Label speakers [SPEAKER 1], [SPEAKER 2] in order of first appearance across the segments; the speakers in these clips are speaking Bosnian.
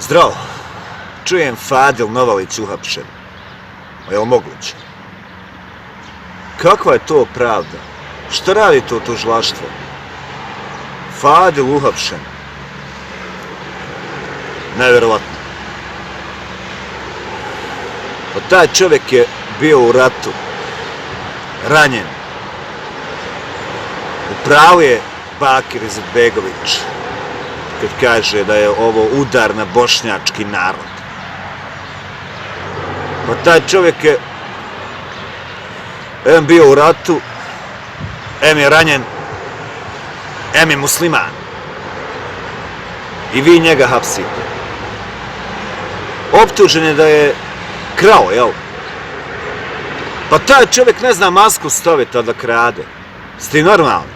[SPEAKER 1] Zdravo. Čujem Fadil Novalić uhapšen. Je li moguće? Kakva je to pravda? Šta radi to tužilaštvo? Fadil uhapšen. Nevjerovatno. Pa taj čovjek je bio u ratu. Ranjen. U pravu je Bakir Izetbegović kad kaže da je ovo udar na bošnjački narod. Pa taj čovjek je em bio u ratu, em je ranjen, em je musliman. I vi njega hapsite. Optužen je da je krao, jel? Pa taj čovjek ne zna masku staviti, a da krade. Ste normalni?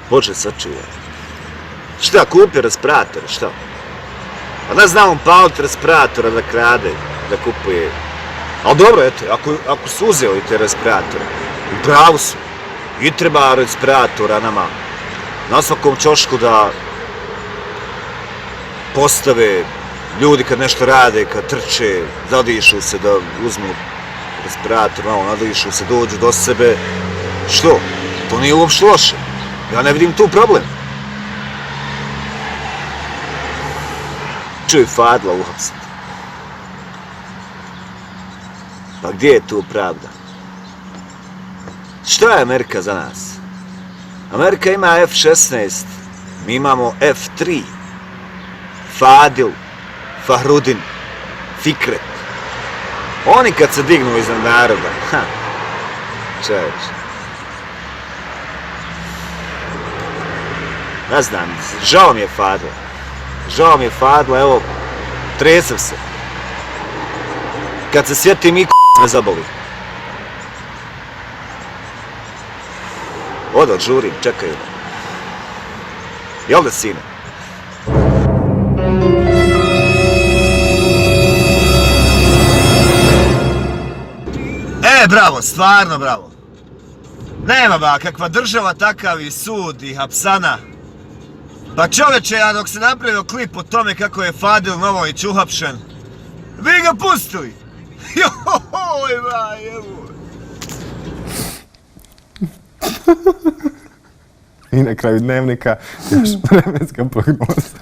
[SPEAKER 1] Bože, sačuvaj. Šta, kupio respirator, šta? Pa ne znam on paliti respiratora da krade, da kupuje. Ali dobro, eto, ako su uzeli te respiratore, u pravu su. I treba respiratora nama. Na svakom ćošku da postave ljudi kad nešto rade, kad trče, zadišu se da uzmu respirator, malo nadišu se, dođu do sebe. Što? To nije uopšte loše. Ja ne vidim tu problem. Čuj Fadila uhapsiti. Pa gdje je tu pravda? Šta je Amerika za nas? Amerika ima F-16, mi imamo F-3. Fadil, Fahrudin, Fikret. Oni kad se dignu iznad naroda, čovječ. Ne znam, žao mi je Fadila. Žao mi je Fadila, evo, tresem se. Kad se sjetim i me zaboli. Odo, žurim, čekaju. Jel da, sine? Bravo, stvarno bravo. Nema ba, kakva država, takav i sud i hapsana. Pa čovječe, ja dok se napravio klip o tome kako je Fadil Novalić uhapšen, vi ga pustili. Joj, ba, evo.
[SPEAKER 2] I na kraju dnevnika još vremenska prognoza.